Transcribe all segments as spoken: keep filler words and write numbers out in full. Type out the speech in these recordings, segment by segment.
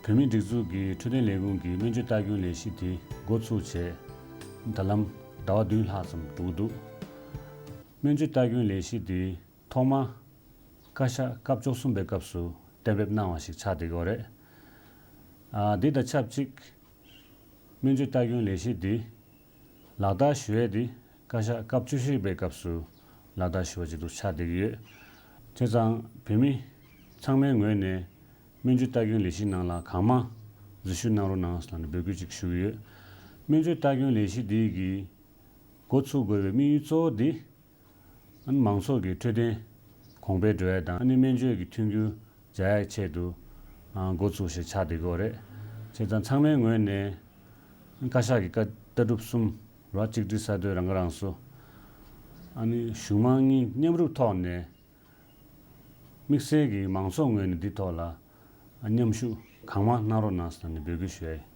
བོད་མིའི་སྒྲིག་འཛུགས་ཀྱི་འཕྲོད་བསྟེན་ལས་ཁུངས་ཀྱི་སྨན་བཅོས་ལྟ་སྐྱོང་ལས་གཞི་དེ་འགོ་ཚུགས་བྱས། ད་ལམ་ཟླ་བ་བདུན་ལྷག་ཙམ་འགྲོ་གི་འདུག་སྨན་བཅོས་ལྟ་སྐྱོང་ལས་གཞི་དེ་ཐོག་མ་བཀའ་ཤག་སྐབས་བཅུ་གསུམ་པའི་སྐབས་སུ་གཏན་འབེབས་གནང་བ་ཞིག་ཆགས་བསྡད་ཀྱི་ཡོད་རེད། ཨ། འདི་དང་ཆབས་ཅིག་སྨན་བཅོས་ལྟ་སྐྱོང་ལས་གཞི་འདི་ལག་བསྟར་ཞུ་ཡས་འདི་བཀའ་ཤག་སྐབས་བཅུ་བཞི་པའི་སྐབས་སུ་ལག་བསྟར་ཞུ་བ་ཅིག་ཏུ་ཆགས་བསྡད་ཀྱི་ཡོད། བྱས་ཙང་བོད་མི་ཚང་མའི་ངོས་ནས་སྨན་བཅོས་ལྟ་སྐྱོང་ལས་གཞི་ནང་ལ་གང་མང་འཛུལ་ཞུགས་གནང་རོགས་གནང་ཟེར་ནས་འབོད་སྐུལ་ཅིག་ཞུ་གི་ཡོད། སྨན་བཅོས་ལྟ་སྐྱོང་ལས་གཞི་འདི་གི་འགོ་ཚུགས་དགོས་པའི་དམིགས་ཡུལ་གཙོ་བོ་འདི། ཨ་ནི་མང་ཚོགས་ཀྱི་འཕྲོད་བསྟེན་གོང་འཕེལ་འགྲོ་ཡ་དང་། ཨ་ནི་སྨན་བཅོས་ཀྱི་མཐུན་འགྱུར་སྦྱར་ཡའི་ཆེད་དུ། ཨ། འགོ་ཚུགས་ཤིག་ཆགས་བསྡད་ཀྱི་ཡོད་རེད། བྱས་ཙང་ཚང་མའི་ངོས་ནས་བཀའ་ཤག་གི་བཀའ་ལྟ་གྲུབ་གསུམ་ར། གཅིག་སྒྲིལ་གསར་གཏོད། རང་ཁ་རང་གསོ། ཨ་ནི་གཞུང་མང་གཉིས་མཉམ་རུབ་ཐོག་ནས་དམིགས་བསལ་གྱིས་མང་ཚོགས་ངོས་ནས་འདི་ཐོག་ལ་མཉམ་ཞུགས་གང་མང་གནང་རོགས་གནང་ཟེར་ནས་འབོད་སྐུལ་ཞུ་ཡ་ཡིན།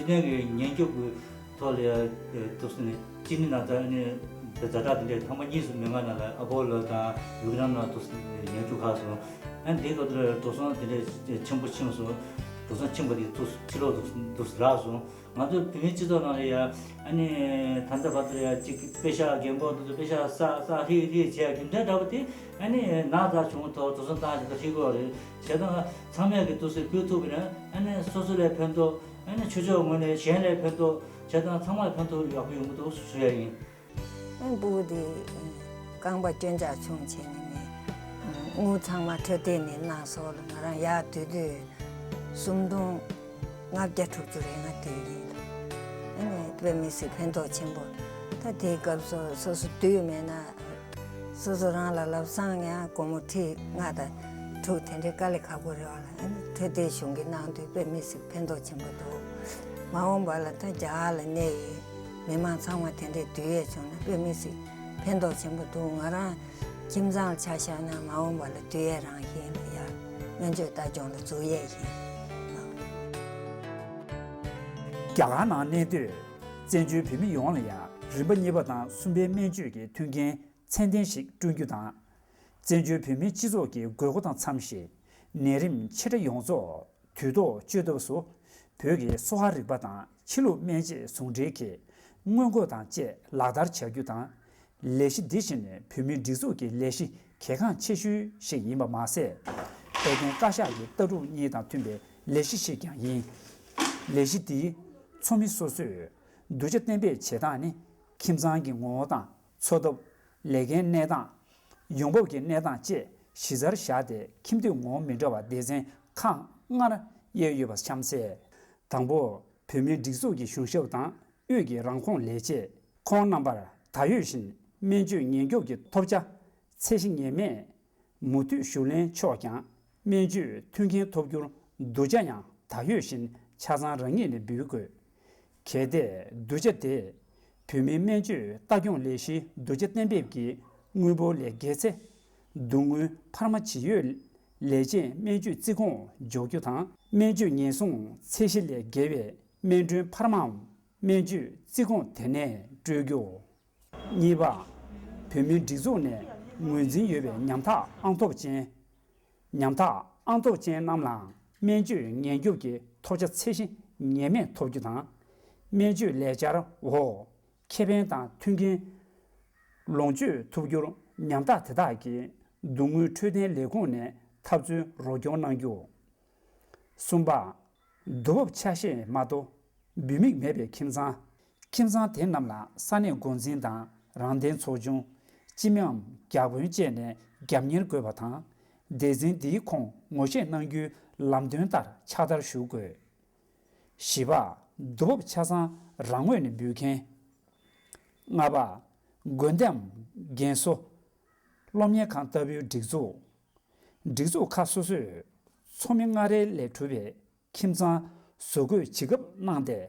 འཕྲོད་བསྟེན་གྱི་ཉེན་སྐྱོབ་ཀྱི་ཐོག་ལ་ཡ། ཨེ། ཏོག་ཙམ་ནས་གཅིག་ནི་ན་ཚ་ནི་ཛ་དྲག་དེ་འདྲས་ཐེངས་མ་གཉིས་སུ་མི་མངའ་ན་ལ། ཨ་ཕོ་ལོ་དང་ཡུ་ཀེ་རན་ལ་ཏོག་ཙམ་ཉེན་སྐྱོབ་ཁག་སོང་། ཨ་ནི་དེའི་སྐབས་དེར་འགྲོ་སོང་དེ་འདྲས་ཆེན་པོ་ཕྱིན་སོང་། འགྲོ་སོང་ཕྱིན་པ་དེ་ཏོག་ཙམ་ཕྱིར་ལོག་ཏོག་ཙམ་ལགས་སོང་། ང་ཚོ་བོད་མིའི་སྤྱི་ཚོགས་ནང་ལ་ཡ། ཨ་ནི་ད་ལྟ་བར་དུ་ཡ་གཅིག་པེ་ཤག་རྒན་གོག་དེ་ཚོ་པེ་ཤག་བསགས་བསགས་ལྷིག་ལྷིག་བྱས་རྒྱུ་འབྲས་འདྲ་པོ་དེ། ཨ་ནི་ན་ཚ་བྱུང་ཐོག་འགྲོ་སོང་བཏང་བྱས་ད་ལྷིག་གོ་རེད། བྱས་ཙང་ཚང་མས་ཀྱི་ཏོག་ཙམ་ཕུལ་ཐུབ་པ་ན། ཨ་ནི་སོ་སོ་ལ་ཕན་ཐོགས། ཨ་ནི་ཆོས་ཕྱོགས་ངོས་ནས་གཞན་ལ་ཕན་ཐོགས། བྱས་ཙང་ཚང་མར་ཕན་ཐོགས་ཡག་པོ་ཡོང་གི་འདུག་ཞུ་ཡ་ཡིན། ཨེ། སྤུ་གུ་དེ་རྐང་པ་སྐྱོན་ཆག་བྱུང་བྱས་ནས་ནི། དངུལ་ཚང་མ་འཕྲོད་བསྟེན་ནས་གནང་སོང་ལ། ང་རང་ཡར་སྡོད་དུས་སུམ་སྟོང་ལྔ་བརྒྱ་དྲུག་ཅུ་རེ་ལྔ་སྡོད་ཡིན། ཨ་ནི་དཔེ་མི་སྲིད་ཕན་ཐོགས་ཆེན་པོ། ད་དེའི་སྐབས་སུ་སོ་སོ་སྡོད་མེད་ན། སོ་སོ་རང་ལ་ལབ་སང་ཡང་སྒོར་མོ་ཁྲི་ལྔ་དང་དྲུག་དེ་འདྲའི་དཀའ་ལས་ཁག་པོ་རེད་པ་ལ། ཨ་ནི་འཕྲོད་བསྟེན་གཞུང་གིས་གནང་དུས་དཔེ་མི་སྲིད་ཕན་ཐོགས་ཆེན་པོ་འདུག་མ་འོངས་པ་ལ་ད་རྒྱ་གར་ལ་གནས་ཡོད་མི་མང་ཚང་མ་དེ་འདྲའི་སྡོད་ཡས་བྱུང་ན་དཔེ་མི་སྲིད་ཕན་ཐོགས་ཆེན་པོ་འདུག་ང་རང་ཁྱིམ་ཚང་ལ་ཆ་བཞག་ན་མ་འོངས་པ་ལ་སྡོད་ཡས་རང་བཞིན་ལ་ཡ་སྨན་བཅོས་ལྟ་སྐྱོང་ལ་འཛུལ་ཡས་ཡིན། རྒྱ་གར་ནང་གནས་སྡོད་བཙན་བྱོལ་བོད་མི་ཡོངས་ལ་ཡང་རིམ་པ་གཉིས་པ་དང་གསུམ་པའི་སྨན་བཅོས་ཀྱི་མཐུན་རྐྱེན་ཚད་ལྡན་ཞིག་བསྐྲུན་རྒྱུ་དང་། བཙན་བྱོལ་བོད་མིའི་སྤྱི་ཚོགས་ཀྱི་དགོས་མཁོ་དང་འཚམ་ཞིང་། ནད་རིམས་ཆེ་ཕྲ་ཡོངས་རྫོགས་དུས་ཐོག་བཅོས་ཐབས་སུ། བོད་ཀྱི་གསོ་བ་རིག་པ་དང་ཕྱི་ལུགས་སྨན་དཔྱད་ཟུང་འབྲེལ་གྱི་སྔོན་འགོག་དང་བཅས་ལག་བསྟར་བྱ་རྒྱུ་དང་། ལས་གཞི་འདི་བཞིན་བོད་མིའི་སྒྲིག་འཛུགས་ཀྱི་ལས་གཞི་གལ་འགངས་ཆེ་ཤོས་ཤིག་ཡིན་པ་མ་ཟད། འོས་འགན་བཀའ་ཤག་གི་ལྟ་གྲུབ་གཉིས་དང་མཐུན་པའི་ལས་གཞི་ཞིག་ཀྱང་ཡིན། ལས་གཞི་འདིའི་ཚོགས་མི་སོ་སོས་སྡུག་ཅག་གཏན་འབེབས་བྱེད་སྟངས་ནི། ཁྱིམ་ཚང་གི་ངོ་བོ་དང་། འཚོ་ཐབས། ལས་ཀའི་གནས་སྟངས། ཡོང་འབབ་ཀྱི་གནས་སྟངས་བཅས་གཞི་རྩར་བཞག་སྟེ། ཁྱིམ་སྡེ་ངོ་བོ་མི་འདྲ་བ་སྡེ་ཚན་ཁག་ལྔར་དབྱེ་ཡོད་པ་གཤམ་གསལ། དང་པོ། བོད་མིའི་སྒྲིག་འཛུགས་ཀྱི་གཞུང་ཞབས་དང་དབུས་ཀྱི་རང་ཁོངས་ལས་བྱེད། ཁོང་རྣམ་པར་ད་ཡོད་བཞིན་སྨན་བཅོས་ཉེན་སྐྱོབ་ཀྱི་ཐོབ་ཆ་ཚད་གཞི་ངེས་མེད་མུ་མཐུད་ཞུ་ལེན་ཆོག་ཀྱང་། སྨན་བཅོས་མཐུན་རྐྱེན་ཐོབ་རྒྱུར་སྡུག་ཅག་ཡང་ད་ཡོད་བཞིན་ཆ་ཚང་རང་ཉིད་ནས་འབུལ་དགོས། གལ་ཏེ་སྡུག་ཅག་དེ་བོད་མིའི་སྨན་བཅོས་ལྟ་སྐྱོང་ལས་གཞིའི་སྡུག་ཅག་གཏན་འབེབས་ཀྱི་དངུལ་འབོར་ལས་བརྒལ་ཚེ། སྡུག་བསྔལ་འཕར་མ་ཇི་ཡོད་ལས་བྱེད་སྨན་བཅོས་རྩིས་ཁོངས་འཇོག་རྒྱུ་དང་། སྨན་བཅོས་ཉེན་སྲུང་ཚད་གཞི་ལས་བརྒལ་བའི་སྨན་གྲོན་འཕར་མའམ་སྨན་བཅོས་རྩིས་ཁོངས་དེ་ནས་སྤྲོད་རྒྱུ། གཉིས་པ། བོད་མིའི་སྒྲིག་འཛུགས་ནས་ངོས་འཛིན་ཡོད་པའི་ཉམ་ཐག་ཨང་ཐོབ་ཅན། ཉམ་ཐག་ཨང་ཐོབ་ཅན་རྣམས་ལའང་སྨན་བཅོས་ཉེན་སྐྱོབ་ཀྱི་ཐོབ་ཆ་ཚད་གཞི་ངེས་མེད་ཐོབ་རྒྱུ་དང་། སྨན་བཅོས་ལས་འཆར་འོག་ཁེ་ཕན་དང་མཐུན་རྐྱེན་ལོངས་སྤྱོད་ཐུབ་རྒྱུར་ཉམ་ཐག་དེ་དག་གི་སྡུག་བསྔལ་འཕྲོད་བསྟེན་ལས་ཁུངས་ནས་ཐབས་འཚོལ་རོགས་སྐྱོར་གནང་རྒྱུ། གསུམ་པ། བསྡུ་འབབ་ཆ་ཤས་མ་གཏོགས་འབུལ་མིག་མེད་པའི་ཁྱིམ་ཚང་། ཁྱིམ་ཚང་དེ་རྣམས་ལ་ས་གནས་འགོ་འཛིན་དང་རང་བདེན་ཚོགས་ཆུང་། སྤྱི་མིའམ་བརྒྱ་དཔོན་བཅས་ནས་རྒྱབ་གཉེར་དགོས་པ་དང་། སྡེ་ཚན་འདིའི་ཁོངས་ངོ་ཤེས་གནང་རྒྱུའི་ལམ་སྟོན་ལྟར་ཕྱག་བསྟར་ཞུ་དགོས། བཞི་པ། བསྡུ་འབབ་ཆ་ཚང་རང་ངོས་ནས་འབུལ་མཁན། ལྔ་པ། དགོན་སྡེའམ་རྒན་གསོ། སློབ་གཉེར་ཁང་ལྟ་བུའི་སྒྲིག་འཛུགས། སྒྲིག་འཛུགས་ཁག་སོ་སོས་ཚོགས་མི་ལྔ་རེ་ལས་གྲུབ་པའི་ཁྱིམ་ཚང་བཟོ་བཀོད་ཇི་འགབ་གནང་སྟེ།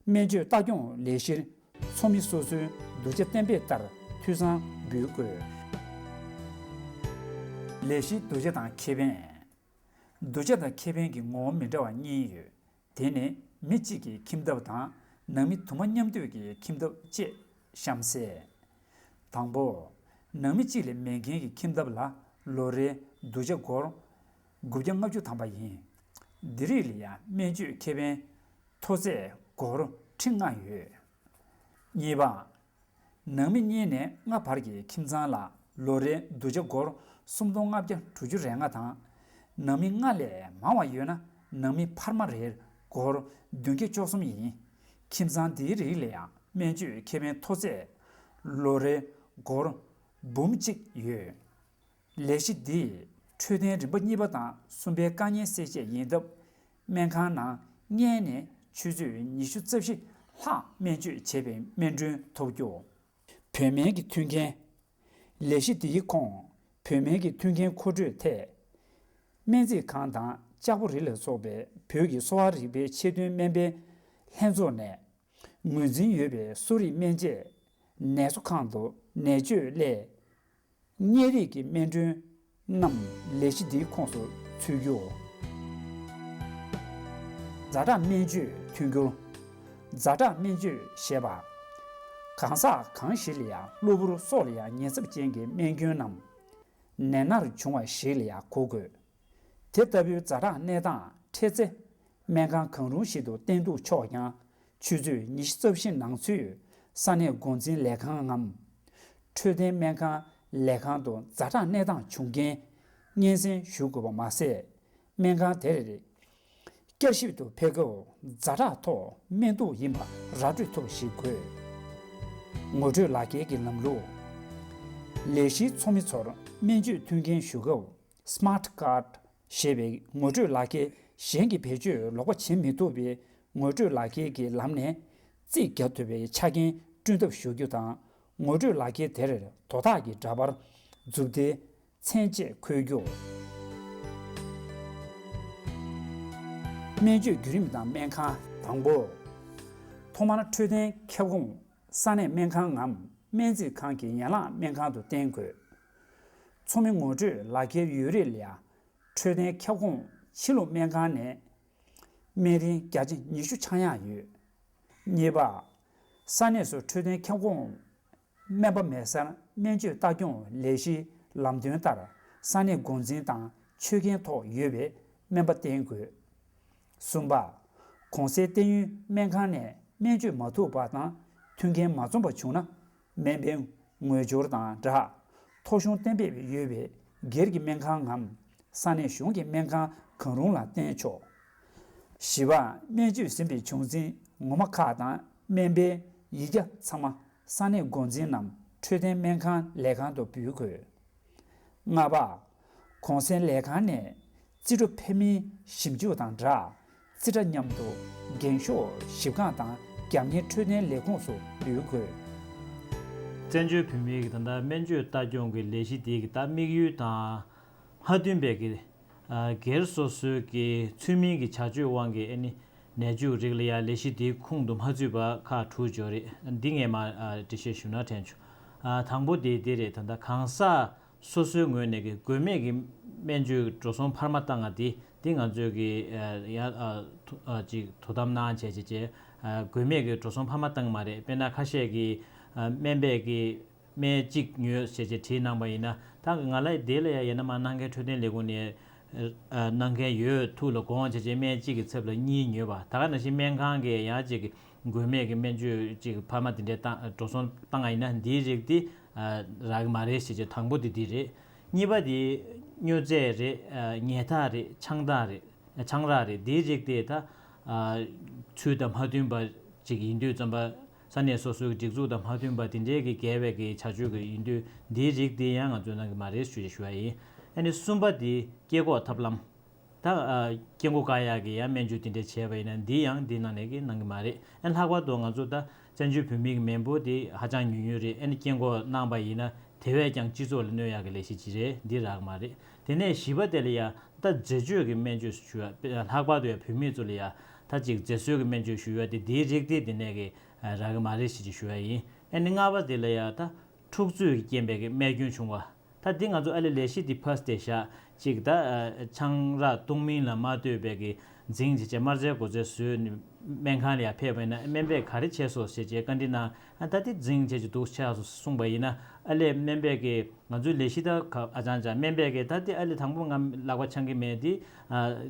སྨན་བཅོས་ལྟ་སྐྱོང་ལས་གཞིར་ཚོགས་མི་སོ་སོའི་སྡུག་ཅག་གཏན་འབེབས་ལྟར་འཐུས་ཚང་འབུལ་དགོས། ལས་གཞིའི་སྡུག་ཅག་དང་ཁེ་ཕན། སྡུག་ཅག་དང་ཁེ་ཕན་གྱི་ངོ་བོ་མི་འདྲ་བ་གཉིས་ཡོད། དེ་ནི་ མི་གཅིག་གི་ཁྱིམ་ཐབ་དང་ནང་མི་དུ་མ་མཉམ་སྡོད་ཀྱི་ཁྱིམ་ཐབ་བཅས་གཤམ་གསལ། དང་པོ། ནང་མི་གཅིག་ལས་མེད་མཁན་གྱི་ཁྱིམ་ཐབ་ལ་ལོ་རེའི་བསྡུ་ཆ་སྒོར་དགུ་བརྒྱ་ལྔ་བཅུ་ཐམ་པ་ཡིན། འདི་རིགས་ལ་ཡང་སྨན་བཅོས་ཁེ་ཕན་མཐོ་ཚད་སྒོར་ཁྲི་ལྔ་ཡོད། གཉིས་པ། ནང་མི་གཉིས་ནས་ལྔ་བར་གྱི་ཁྱིམ་ཚང་ལ་ལོ་རེའི་བསྡུ་ཆ་སྒོར་སུམ་སྟོང་ལྔ་བརྒྱ་དྲུག་ཅུ་རེ་ལྔ་དང་། ནང་མི་ལྔ་ལས་མང་བ་ཡོད་ན་ནང་མི་འཕར་མ་རེར་སྒོར་བདུན་བརྒྱ་བཅུ་གསུམ་ཡིན། ཁྱིམ་ཚང་འདིའི་རིགས་ལ་ཡང་སྨན་བཅོས་ཁེ་ཕན་མཐོ་ཚད་ལོ་རེའི་སྒོར་འབུམ་གཅིག་ཡོད། ལས་གཞི་འདིས་འཕྲོད་བསྟེན་རིམ་པ་གཉིས་པ་དང་གསུམ་པའི་དཀའ་ངལ་སེལ་ཆེད་ཡིན་སྟབས། སྨན་ཁང་ནང་མངལ་ནས་ཆུ་ཚོད་ཉི་ཤུ་རྩ་བཞི་ལྷག་སྨན་བཅོས་བྱེད་པའི་སྨན་གྲོན་ཐོབ་རྒྱུ། བོད་སྨན་གྱི་མཐུན་རྐྱེན། ལས་གཞི་འདིའི་ཁོངས་བོད་སྨན་གྱི་མཐུན་རྐྱེན་མཁོ་སྤྲོད་ཐད། སྨན་རྩིས་ཁང་དང་ལྕགས་པོ་རི་ལ་སོགས་པའི་བོད་ཀྱི་གསོ་བ་རིག་པའི་ཆེད་དོན་སྨན་པའི་ལྷན་ཚོགས་ནས། ངོས་འཛིན་ཡོད་པའི་གསོ་རིག་སྨན་དཔྱད། ནད་གསོ་ཁང་དུ་ནད་བཅོས་སླད། མངལ་རིགས་ཀྱི་སྨན་གྲོན་རྣམས་ལས་གཞི་འདིའི་ཁོངས་སུ་ཚུད་རྒྱུ། ཛ་དྲག་སྨན་བཅོས་མཐུན་འགྱུར། ཛ་དྲག་སྨན་བཅོས་ཞེས་པ། གང་ཟག་གང་ཞིག་ལ་ཡང་གློ་བུར་སྲོག་ལ་ཡང་ཉེན་ཚབས་ཅན་གྱི་སྨན་སྐྱོན་ནམ། ནད་མནར་བྱུང་བ་ཞིག་ལ་ཡང་གོ་དགོས། དེ་ལྟ་བུའི་ཛ་དྲག་གནས་སྟངས་འཕྲད་ཚེ། སྨན་ཁང་གང་རུང་ཞིག་ཏུ་བསྟེན་གཏུག་ཆོག་ཀྱང་། ཆུ་ཚོད་ཉི་ཤུ་རྩ་བཞི་ནང་ཚུད་ས་གནས་འགོ་འཛིན་ལས་ཁང་ངམ། འཕྲོད་བསྟེན་སྨན་ཁང་ལས་ཁང་དུ་ཛ་དྲག་གནས་སྟངས་བྱུང་རྐྱེན་སྙན་སེང་ཞུ་དགོས་པ་མ་ཟད། སྨན་ཁང་དེར་བསྐྱར་ཞིབ་ཏུ་ཕེབས་སྐབས་ཛ་དྲག་ཐོག་སྨན་ཐུག་ཡིན་པ་ར་སྤྲོད་ཐུབ་པ་ཞིག་དགོས། ངོ་སྤྲོད་ལག་འཁྱེར་གྱི་ལམ་ལུགས། ལས་གཞིའི་ཚོགས་མི་ཚོར་སྨན་བཅོས་མཐུན་རྐྱེན་ཞུ་སྐབས། Smart Card ཞེས་པའི་ངོ་སྤྲོད་ལག་འཁྱེར་གཞན་གྱིས་བེད་སྤྱོད་ལོག་པ་བྱེད་མི་ཐུབ་པའི་ངོ་སྤྲོད་ལག་འཁྱེར་གྱི་ལམ་ནས་རྩིས་རྒྱག་ཐུབ་པའི་ཆ་རྐྱེན་བསྐྲུན་ཐབས་ཞུ་རྒྱུ་དང་། ངོ་སྤྲོད་ལག་འཁྱེར་དེར་དོ་བདག་གི་འདྲ་པར། མཛུབ་ཐེལ། མཚན་བཅས་འཁོད་རྒྱུ། སྨན་བཅོས་བརྒྱུད་རིམ་དང་སྨན་ཁང་། དང་པོ། ཐོག་མར་འཕྲོད་བསྟེན་ཁྱབ་ཁོངས་ས་གནས་སྨན་ཁང་ངམ་སྨན་རྩིས་ཁང་གི་ཡན་ལག་སྨན་ཁང་དུ་བསྟེན་དགོས། ཚོགས་མི་ངོ་སྤྲོད་ལག་འཁྱེར་ཡོད་རིགས་ལ་ཡང་འཕྲོད་བསྟེན་ཁྱབ་ཁོངས་ཕྱི་ལུགས་སྨན་ཁང་ནས་སྨན་རིན་བརྒྱ་ཆ་ཉི་ཤུ་ཆག་ཡག་ཡོད། གཉིས་པ། ས་གནས་སུ་འཕྲོད་བསྟེན་ཁྱབ་ཁོངས་སྨན་པ་མེད་སར་སྨན་བཅོས་ལྟ་སྐྱོང་ལས་གཞིའི་ལམ་སྟོན་ལྟར་ས་གནས་འགོ་འཛིན་དང་ཆོད་མཁན་ཐོག་ཡོད་པའི་སྨན་པ་བསྟེན་དགོས། གསུམ་པ། གོང་གསལ་བསྟེན་ཡུལ་སྨན་ཁང་ནས་སྨན་བཅོས་མ་ཐུབ་པ་དང་མཐུན་རྐྱེན་མ་འཛོམས་པ་བྱུང་ན། སྨན་པའི་ངོས་སྦྱོར་དང་སྦྲགས། ཐོ་གཞུང་གཏན་འབེབས་ཡོད་པའི་སྒེར་གྱི་སྨན་ཁང་ངམ་ས་གནས་གཞུང་གི་སྨན་ཁང་གང་རུང་ལ་བསྟེན་ཆོག། བཞི་པ། སྨན་བཅོས་ཟིན་པའི་བྱུང་འཛིན་ངོ་མ་ཁག་དང་སྨན་པའི་ཡིག་བརྒྱ་ཚང་མ་ས་གནས་འགོ་འཛིན་ནམ་འཕྲོད་བསྟེན་སྨན་ཁང་ལས་ཁང་དུ་འབུལ་དགོས། ལྔ་པ། གོང་གསལ་ལས་ཁང་ནས་རྩིས་འཕྲོ་ཕེབས་མིན་ཞིབ་འཇུག་དང་སྦྲགས། རྩིས་ཁྲ་མཉམ་དུ་འགེངས་ཤོག་ཞིབ་ཁང་དང་རྒྱབ་གཉེར་འཕྲོད་བསྟེན་ལས་ཁུངས་སུ་འབུལ་དགོས། བཙན་བྱོལ་བོད་མིའི་གི་ད་ལྟ་སྨན་བཅོས་ལྟ་སྐྱོང་གི་ལས་གཞི་དེའི་གི་ད་དམིགས་ཡུལ་དང་མ་མཐུན་པའི་གི་ཨ་སྒེར་སོ་སོའི་གི་ཚུལ་མིན་གི་བྱ་སྤྱོད་དབང་གིས་ཨ་ནི་ནད་བཅོས་རིགས་ལ་ཡང་ལས་གཞི་དེའི་ཁོངས་སུ་མ་ཚུད་པ་ཁག་དྲུག་ཡོད་རེད། འདི་ངས་མ་ཨ་འགྲེལ་བཤད་ཞུ་ན་དྲན་བྱུང་། ཨ་དང་པོ་དེ་འདི་རེད། ད་ལྟ་གང་ཟག་སོ་སོའི་ངོས་ནས་ཀྱི་དགོས་མེད་ཀྱི་སྨན་བཅོས་འགྲོ་སོང་འཕར་མ་བཏང་བ་འདི་འདི་ང་ཚོས་ཀྱི་ཡ་ཅིག་དོ་དམ་གནང་བྱས་བྱས་བྱས་དགོས་མེད་ཀྱི་འགྲོ་སོང་འཕར་མ་བཏང་མ་རེད། དཔེར་ན་ཁ་ཤས་ཀྱི་སྨན་པས་ཀྱི་སྨན་གཅིག་ཉོས་བྱས་བྱས་བྲིས་གནང་པ་ཡིན་ན། ད་ང་ལ་དེ་ལ་ཡ་ཡིན་ན་མ་གནང་མཁན་འཕྲོད་བསྟེན་ལས་ཁུངས་ནས་གནང་མཁན་ཡོད། ཐུགས་ལ་དགོངས་བྱས་བྱས་སྨན་གཅིག་གི་ཚབ་ལ་གཉིས་ཉོས་པ། ད་ག་ནང་བཞིན་སྨན་ཁང་གི་ཡང་ཅིག་དགོས་མེད་ཀྱི་སྨན་བཅོས་ཅིག་འཕར་མ་དེ་འདྲའི་བཏང་འགྲོ་སོང་བཏང་བ་ཡིན་ན་འདིའི་རིགས་དེ་རག་གི་མ་རེད་ཞེས་བྱས། དང་པོ་དེ་འདི་རེད། གཉིས་པ་དེ་སྨྱོ་རྫས་རེད། ཉལ་ཐ་རེད། ཆང་རག་རེད། ཆང་རག་རེད། འདིའི་རིགས་དེ་ད་ཚུལ་དང་མ་མཐུན་པ་ཅིག་ཡིན་དུས་ཙམ་པ། ས་གནས་སོ་སོའི་སྒྲིག་འཛུགས་དང་མ་མཐུན་པ་དེ་འདྲའི་གི་འགལ་བའི་གི་བྱ་སྤྱོད་ཀྱི་ཡིན་དུས་འདིའི་རིགས་དེ་ཡང་ང་ཚོས་གནང་གི་མ་རེད་ཞུ་ཞུ་བ་ཡིན། ཨ་ནི་གསུམ་པ་དེ་སྐྱེ་འགོག་ཐབས་ལམ། ད་ཨ་སྐྱེ་འགོག་བཀག་ཡག་གི་ཡང་སྨན་བཅོས་དེ་འདྲ་བྱས་པ་ཡིན་ན་འདི་ཡང་འདི་ནང་ནས་ཀྱི་གནང་གི་མ་རེད། ཨ་ནི་ལྷག་པར་དུ་ང་ཚོ་ད་བཙན་བྱོལ་བོད་མིའི་མེས་པོ་དེ་ཧ་ཅང་ཉུང་ཉུང་རེད། ཨ་ནི་སྐྱེ་འགོག་གནང་པ་ཡིན་ན་དེ་བས་ཀྱང་སྤྱི་ཚོགས་ལ་གནོད་ཡག་གི་ལས་གཞི་ཅིག་རེད། འདི་རག་གི་མ་རེད། དེ་ནས་བཞི་པ་དེ་ལ་ཡང་ད་རྫས་སྦྱོར་གྱི་སྨན་བཅོས་ཞུ་ཡ། ལྷག་པར་དུ་ཡང་བོད་མི་ཚོ་ལ་ཡང་ད་ཅིག་རྫས་སྦྱོར་གྱི་སྨན་བཅོས་ཞུ་ཡ་དེ་འདིའི་རིགས་དེ་འདི་ནས་ཀྱི་རག་གི་མ་རེད་ཞེས་ཞུ་ཡ་ཡིན། ཨ་ནི་ལྔ་པ་དེ་ལ་ཡང་ད་འཁྲུག་རྩོད་ཀྱི་རྐྱེན་པས་ཀྱི་རྨས་སྐྱོན་བྱུང་བ། ད་འདི་ང་ཚོ་ཨ་ལེ་ལས་གཞི་འདི་ཕར་བལྟས་བཞག་གཅིག་ད་ཆང་རག་བཏུང་མིན་ལ་མ་ལྟོས་པའི་གི་རྫིང་བྱས་བྱས་དམར་རྫས་གོ་རྫས་བཟོས་ནས་སྨན་ཁང་ལ་ཡར་ཕེབས་པ་ཡིན་ན་སྨན་པས་ག་རེ་བྱས་སོང་ཞེས་བྱས་བཀའ་འདྲི་གནང་། ཨ་ད་དེ་རྫིང་བྱས་ཀྱི་འདུག་ཆགས་སོང་གསུངས་པ་ཡིན་ན། ཨ་ལས་སྨན་པས་གི་ང་ཚོའི་ལས་གཞི་ད་ག་ཨ་ཅང་ཅང་སྨན་པས་གི་ད་དེ་ཨ་ལས་དང་པོ་ང་ལག་པ་འཆང་གི་མེད་དེ།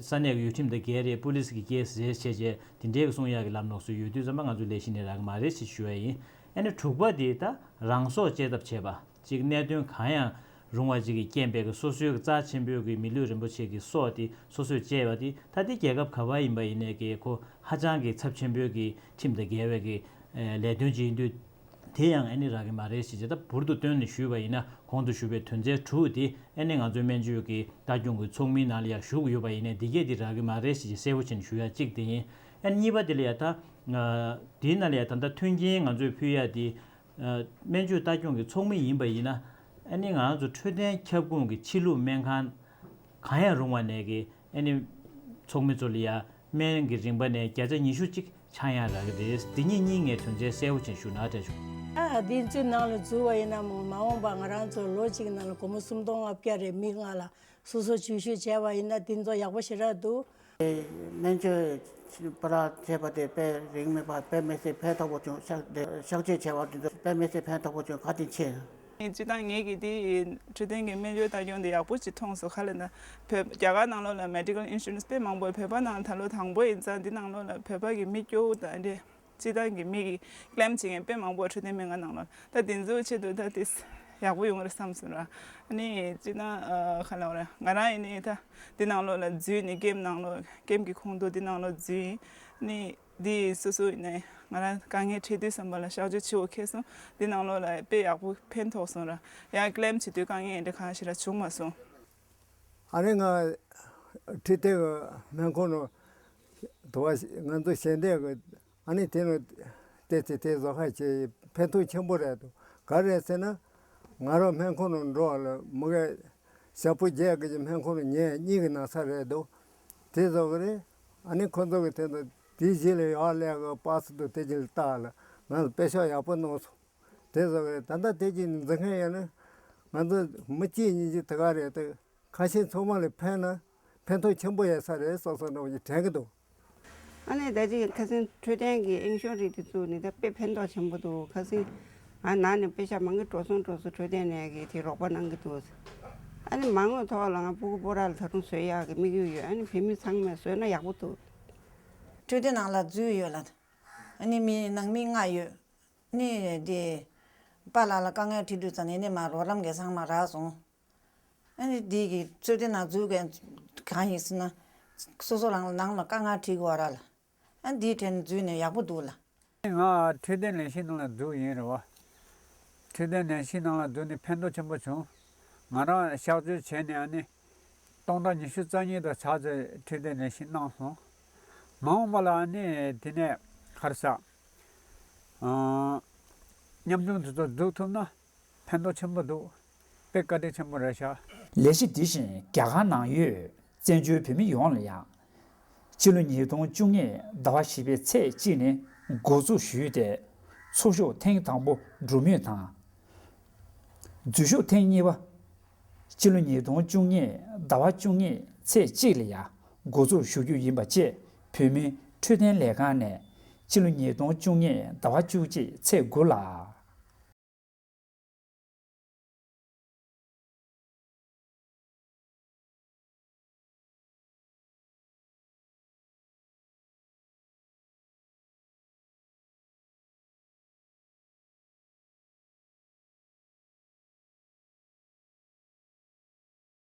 ས་གནས་ཀྱི་ཡུལ་ཁྲིམས་དང་འགལ་རེད། པུ་ལིས་ཀྱི་ཀེ་སི་རེད་བྱས་བྱས་དེ་འདྲའི་གི་གསུང་ཡག་གི་ལམ་ལྷོང་སུ་ཡོད་དུས་ཙམ་པ་ང་ཚོའི་ལས་གཞི་ནས་རག་གི་མ་རེད་ཞེས་ཞུ་བ་ཡིན། ཨ་ནི་དྲུག་པ་དེ་ད་རང་སྲོག་བཅད་ཐབས་བྱས་པ། གཅིག་གནད་དོན་གང་ཡང་རུང་བ་ཅིག་གི་རྐྱེན་པས་ཀྱི་སོ་སོའི་རྩ་ཆེན་པོའི་གི་མི་ལུས་རིན་པོ་ཆེ་གི་སྲོག་དེ་སོ་སོས་བཅད་པ་དེ་ད་དེ་རྒྱལ་ཁབ་ག་པར་ཡིན་པ་ཡིན་ནའི་གི་ཁོ་ཧ་ཅང་གི་ཚབས་ཆེན་པོའི་གི་ཁྲིམས་དང་འགལ་བའི་གི་ལས་དོན་ཅིག་ཡིན་དུས། དེ་ཡང་ཨ་ནི་རག་གི་མ་རེད་ཞེས་བྱས་ད་འབུར་དུ་བཏོན་ནས་ཞུས་པ་ཡིན་ན་གོང་དུ་ཞུས་པའི་དོན་ཚན་དྲུག་དེ་ཨ་ནི་ང་ཚོའི་སྨན་བཅོས་ཀྱི་ལྟ་སྐྱོང་གི་ཚོགས་མིའི་ནང་ལ་ཡང་ཞུགས་ཡོད་པ་ཡིན་ནའི་འདི་གས་དེ་རག་གི་མ་རེད་ཞེས་བྱས་གསལ་པོ་བྱས་ནས་ཞུ་ཡ་གཅིག་དེ་ཡིན། ཨ་ནི་གཉིས་པ་དེ་ལ་ཡང་ད་དེའི་ནང་ལ་ཡང་ད་ལྟ་མཐུན་རྐྱེན་ང་ཚོས་ཕུལ་ཡ་དེ། སྨན་བཅོས་ལྟ་སྐྱོང་གི་ཚོགས་མི་ཡིན་པ་ཡིན་ན། ཨ་ནི་ང་རང་ཚོ་འཕྲོད་བསྟེན་ཁྱབ་ཁོངས་ཀྱི་ཕྱི་ལུགས་སྨན་ཁང་གང་ཡང་རུང་བ་ནས་ཀྱི་ཨ་ནི་ཚོགས་མི་ཚོ་ལ་ཡ་སྨན་གྱི་རིན་པ་ནས་བརྒྱ་ཆ་ཉི་ཤུ་གཅིག་ཆག་ཡང་རག་གི་རེད། འདི་གཉིས་གཉིས་ངས་དོན་ཚན་གསལ་པོ་ཅན་ཞུ་ན་འདྲ་བྱུང་། ཨ་འདི་ཚོའི་ནང་ལ་འཛུལ་བ་ཡིན་ན་མ་འོངས་པ་ང་རང་ཚོ་ལོ་གཅིག་ནང་ལ་སྒོར་མོ་སུམ་སྟོང་ལྔ་བརྒྱ་རེ་མི་ལྔ་ལ། སོ་སོ་ཇུས་ཤོད་བྱས་པ་ཡིན་ན་དེ་ཚོ་ཡག་པོ་ཞེ་དྲག་འདུག་སྨན་བཅོས་པ་ར་བྱས་པ་དེ་དཔེ་རིན་མེད་པ་དཔེ་མི་སྲིད་ཕན་ཐོགས་པོ་བྱུང་། གཤག་དེ་གཤག་བཅོས་བྱས་པ་དེ་ཚོ་དཔེ་མི་སྲིད་ཕན་ཐོགས་པོ་བྱུང་། བཀའ་དྲིན་ཆེ། སྤྱིར་བཏང་ངེད་ཀྱིས་དེ་འཕྲོད་བསྟེན་གྱི་སྨན་བཅོས་ལྟ་སྐྱོང་དེ་ཡག་པོ་ཅིག་མཐོང་སོང་། ག་ལ་ན་བོད་རྒྱ་གར་ནང་ལོགས་ལ་མེ་ཌི་ཀལ་ཨིན་ཤུ་རན་སི་དཔེ་མང་པོ་བོད་པ་ནང་ད་ལོ་དང་པོ་ཡིན་ཙང་འདི་ནང་ལོགས་ལ་བོད་པ་གི་མི་སྐྱོ་བོ་དང་འདྲེ། སྤྱིར་བཏང་གི་མི་གི་ཀི་ལེམ་བྱེད་མཁན་དཔེ་མང་པོ་འཕྲོད་བསྟེན་སྨན་ཁང་ནང་ལོགས་ད་དེ་ཚོའི་ཆེད་དུ་ད་དེ་ཡག་པོ་ཡོང་གི་རེད་བསམ་སོང་ར། ཨ་ནི་སྤྱིར་བཏང་ཨ་ག་ལབ་ར་ང་རང་ཡིན་ནི་ད་འདི་ནང་ལོགས་ལ་འཛུལ་ནི་ཀེམ་ནང་ལོགས་ཀེམ་གི་ཁོངས་གཏོགས་འདི་ནང་ལོགས་འཛུལ་ཡིན། ཨ་ནི་འདི་སོ་སོ་ཡིན་ནའི་ང་རང་དཀའ་ངལ་འཕྲད་དུས་ཙམ་པ་ལ་གཤག་བཅོས་བྱེད་འོ་ཁེལ་སོང་། འདི་ནང་ལོགས་ལ་དཔེ་ཡག་པོ་ཕན་ཐོགས་སོང་ར། ཡང་ཀི་ལེམ་བྱེད་དུས་དཀའ་ངལ་འདི་གང་ཞིག་ལ་བྱུང་མ་སོང་། ཨ་ནི་ང་འཕྲོད་བསྟེན་གི་སྨན་ཁང་ནང་དུ་བ་ང་ཚོ་ཞལ་འདེབས་གི་ཨ་ནི་དེ་ནི་དེ་ཚེ་དེ་བཟོ་ཁ་བྱེད་ཕན་ཐོགས་ཆེན་པོ་རེད་འདུག་ག་རེ་ཟེར་ན་ང་རང་སྨན་ཁང་ནང་འགྲོ་བ་ལ་མི་གས་ཞག་པོ་བརྒྱད་གི་སྨན་ཁང་ནང་ཉལ་གཉིད་ཀྱི་ན་ཚ་རེད་འདུག་དེ་བཟོ་གི་རེད། ཨ་ནི་ཁོ་ཚོ་གི་དེ་ཚོ་དེ་བཞིན་ལ་ཡག་ལས་གི་པ་སི་དུ་དེ་བཞིན་ལ་བཏགས་ལ་ང་ཚོ་དཔེ་ཤག་ཡག་པོ་གནང་སོང་། དེ་བཟོ་གི་རེད། ད་ལྟ་དེ་བཞིན་འཛིན་མཁན་ཡོད་ན་ང་ཚོ་མི་གཅིག་གཉིས་གཅིག་དེ་ག་རེད་འདུག་ཁ་ཤས་ཚང་མ་ལ་ཕན་ན་ཕན་ཐོགས་ཆེན་པོ་ཡོད་ས་རེད་བསམ་བསམ་འདྲ་བོ་ཞིག་དྲན་གྱི་འདུག་ཨ་ནི་ད་ཅིག་ཁ་སང་འཕྲོད་བསྟེན་གྱི་ཨིན་ཤོ་རི་དེ་བཙུགས་ནས་ད་དཔེ་ཕན་ཐོགས་ཆེན་པོ་འདུག་ཁ་སང་ང་ནང་ནས་དཔེ་ཤག་མང་གི་འགྲོ་སོང་འགྲོ་སོང་འཕྲོད་བསྟེན་ནས་ཀྱི་དེ་རོགས་པ་གནང་གི་འདུག་ཨ་ནི་མ་དངུལ་ཐོག་ལ་ང་སྤུ་གུ་སྤོ་ར་ལ་ད་རུང་བཟོ་ཡག་གི་དམིགས་ཡུལ་ཡོད། ཨ་ནི་བོད་མི་ཚང་མས་བཟོས་ན་ཡག་པོ་འདུག་འཕྲོད་བསྟེན་ནང་ལ་འཛུལ་ཡོད་ལ། ཨ་ནི་མི་ནང་མི་ལྔ་ཡོད། ཨ་ནི་དེ་པཱ་ལགས་ལ་དཀའ་ངལ་འཕྲད་དུས་ཙམ་ནས་ནི་མ་རོགས་རམ་གྱི་ཚང་མ་རག་སོང་། ཨ་ནི་འདི་གི་འཕྲོད་བསྟེན་ནང་འཛུལ་མཁན་གང་ཡིན་ཟེར་ན། སོ་སོ་རང་ལ་ནང་ལ་དཀའ་ངལ་འཕྲད་ཀྱི་ཡོད་ར་ལ། ཨ་འདིའི་གྲས་ནས་འཛུལ་ནས་ཡག་པོ་འདུག་ལ། ང་འཕྲོད་བསྟེན་ལས་གཞི་ནང་ལ་འཛུལ་ཡིན་རེད་བ། འཕྲོད་བསྟེན་ལས་གཞི་ནང་ལ་འཛུལ་ནས་ཕན་ཐོགས་ཆེན་པོ་བྱུང་། ང་རང་གཤག་བཅོས་བྱས་ནས་ཨ་ནི་སྟོང་ཕྲག་ཉི་ཤུ་རྩ་གཉིས་དང་ཕྱག་ཚོད་འཕྲོད་བསྟེན་ལས་གཞི་གནང་སོང་། མ་འོངས་པ་ལ་ཨ་ནི་དེ་ནས་ག་རེ་ཟ། ཨ་ཉམ་ཆུང་དེ་ཚོ་འཛུལ་ཐུབ་ན། ཕན་ཐོགས་ཆེན་པོ་འདུག་དཔེ་བཀའ་དྲིན་ཆེན་པོ་རེད་ཤག་ལས་གཞི་འདི་བཞིན་རྒྱ་གར་ནང་ཡོད་བཙན་བྱོལ་བོད་མི་ཡོངས་ལ་ཡང་། སྤྱི་ལོ་ཉིས་སྟོང་བཅུ་གཉིས་ཟླ་བ་བཞི་པའི་ཚེས་གཅིག་ནས་འགོ་འཛུགས་ཞུས་ཏེ། ཚོགས་ཞུགས་ཐེངས་དང་པོ་གྲུབ་མུས་དང་། འཛུལ་ཞུགས་ཐེངས་གཉིས་པ། སྤྱི་ལོ་ཉིས་སྟོང་བཅུ་གཉིས་ཟླ་བ་བཅུ་གཉིས་ཚེས་གཅིག་ལ་ཡང་འགོ་འཛུགས་ཞུ་རྒྱུ་ཡིན་པ་བཅས་བོད་མིའི་འཕྲོད་བསྟེན་ལས་ཁང་ནས་སྤྱི་ལོ་ཉིས་སྟོང་བཅུ་གཉིས་ཟླ་བ་བཅུ་གཅིག་ཚེས་དགུ་ལ་